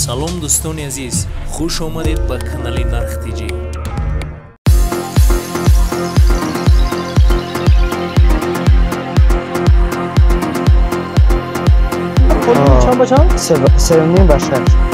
Салом дӯстони азиз, хуш омадед ба канали Нарх ТЖ. Чанд ба чанд? 3.5 ба 6.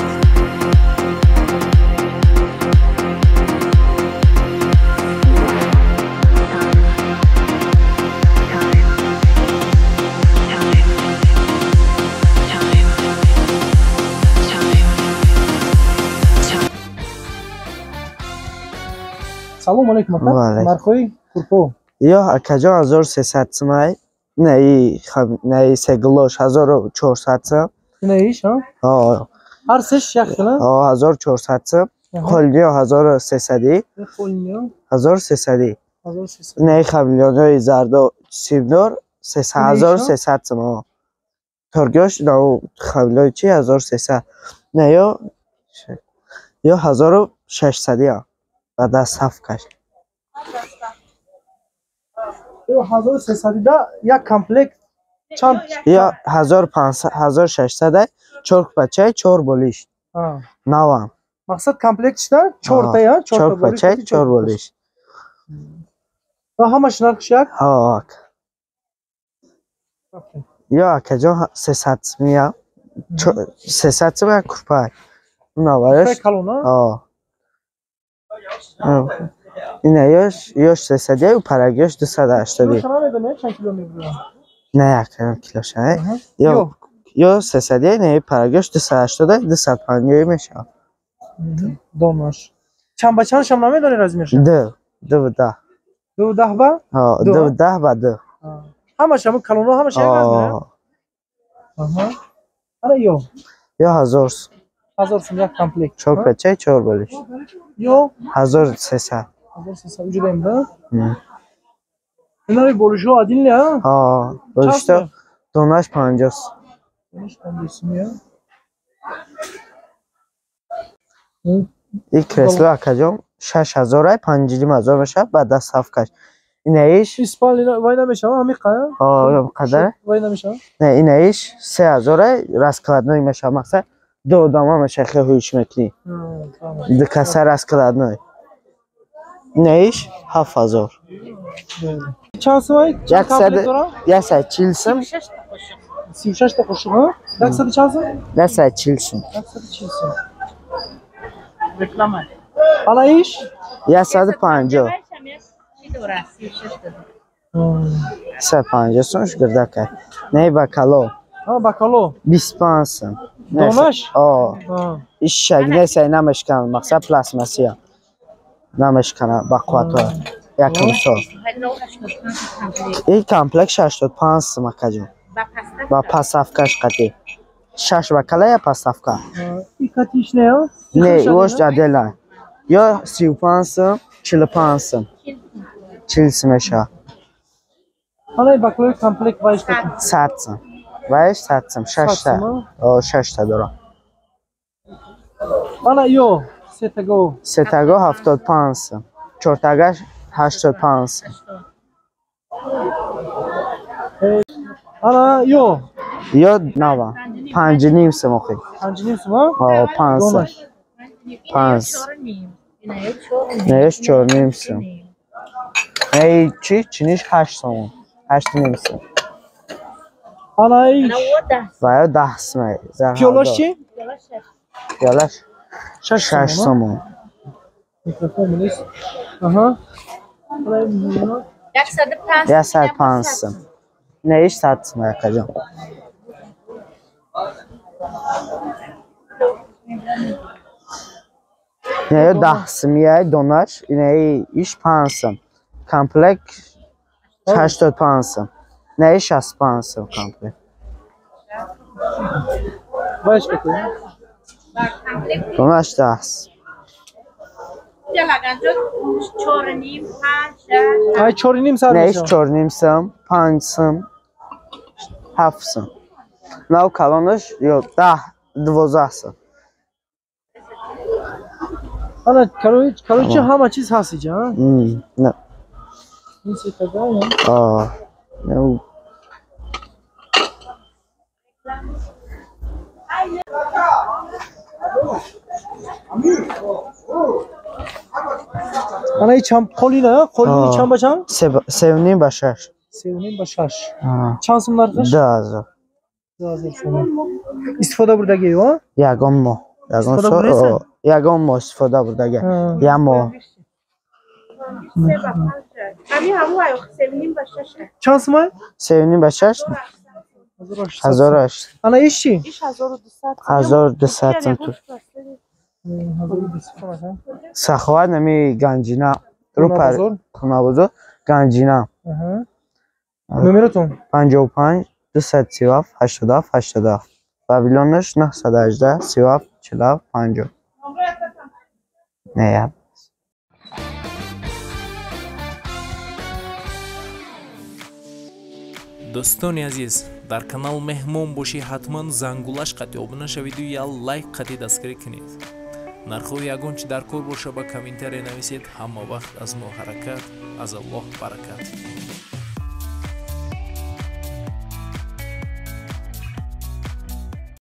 Салом алейкум ака. Нархҳои курпо? Ё акаҷон 1300 сомай. Не, и сеглош 1400 сом. Инаиш, ҳа? Ҳо. Ҳар сеш як хел, ҳа? Ҳо, 1400 сом. Холниё 1300. Холниё 1300. 1300. Не, хамлионои зардо симдор 1300 сом. Ҳо. Торгёш нав хамлиони чи 1300. Не, ё 1600 я. Ба доставкаш. Ё 1300 да як комплект чанд? Ё 1500 1600 4 пачай 4 болиш. Навам. Мақсад комплект чида? 4 та я? 4 пачай 4 болиш. Ва ҳамаш нархш як? Ҳо. Ё акаҷон 300 сомия. 300 сомия курпай. Навараш. Калон, ҳа? Ҳо. Ина ёш 300 ю парагёш 280. Килоша намедонӣ чанд кило мебурад? Не, як килоша. Ё 300, не, парагёш 280, 250 мешавад. Донаш. Чанд ба чанд шам намедонӣ размерша? 2, 2 10. 2 10 ба? Ҳо, 2 10 ба 2. Ҳамаш ҳамон калонҳо ҳамаш як размер? Аҳа. Ана ё. Ё 1000. 1000 сом як комплект. 4 пачай 4 болиш. Ё 1300. 1300 уҷудаем, да? Инаи болишҳо адил не, ҳа? Ҳо, болишҳо донаш 50. Донаш 50 сом, я? Ин кресло акаҷон 6000 5500 мешавад ба доставкаш. Инаиш Испанли вай намешавад, ҳамин қадар? Ҳо, ҳамин қадар. Вай намешавад? Не, инаиш 3000 раскладной мешавад, мақсад ду одама мешавад хеле ҳуш мекунӣ. Ду каса раскладной. Инаиш 7000. Чанд сом? Чанд комплект дорад? 140 сом. 36 та қошуқ, ҳа? 100 чанд сом? 140 сом. 140 сом. Реклама. Ана иш? 150. 150 сом гирдака. Не, бакало. Ҳа, бакало. 25 сом. Донаш? Ҳо. Иш шагне сай намешкан, мақсад пластмассия. Намешкана ба қувватҳо. Якум сол. Ин комплект 65 сом акаҷон. Ба поставкаш қатӣ. 6 бакала я поставка. И қатиш не, ҳа? Не, иош отдельно. Ё 35 сом, 45 сом. 40 сом мешавад. Ана ин бакалои комплект вайш қатӣ? 100 сом. Вайш 100 сом, 6 та. Ҳо, 6 та дорад. Ана ё сетаго. Сетаго 75 сом. Чортагаш 85 сом. Ана ё. Ё нава. 5.5 сом охи. 5.5 сом, ҳа? Ҳо, 5 сом. 5. Неш 4.5 сом. Эй, чи? Чиниш 8 сом. 8.5 сом. Ана иш. Ва ё 10 сом. Пиёлаш чи? Пиёлаш 6 сом. Микрофон нест. Аҳа. 105 сом. Не, иш 100 сом акаҷон. Не, ё 10 сомия донаш, не, иш 5 сом. Комплект 85 сом. Не, иш 65 сом комплект. Вайш қатӣ? Донаш 10. Ай 4.5 сар Не, иш мешавад. 4.5 сом, 5 сом, 7 сом. Нав калонаш ё 10, 12 сом. Ана короче ҳама чиз ҳаст иҷа, ҳа? Не. Ин сетага, ҳа? Ҳо. Не, Ана и чанд қолина, қолини чанд ба чанд? 3.5 ба 6. 3.5 ба 6. Чанд сум нархаш? 2000. 2000 сум. Истифода бурдагӣ, ё? Ягон моҳ. Ягон сол, ягон моҳ истифода бурдагӣ. Як моҳ. Чанд сум? 3.5 ба 6. 1800. Ана иш чӣ? 1200 сум. Саховат нами ганҷина. Рупар Хунабозор ганҷина. Номератон? 55 237 87 87. Вавилонаш 918 37 47 50. Не, дӯстони азиз, дар канал меҳмон бошӣ, ҳатман зангулаш қатъи обуна шавиду я лайк қатъи дастгирӣ кунед. Нархҳои ягон чи дар кор боша, ба комментария нависед. Ҳама вақт аз мо ҳаракат, аз Аллоҳ баракат.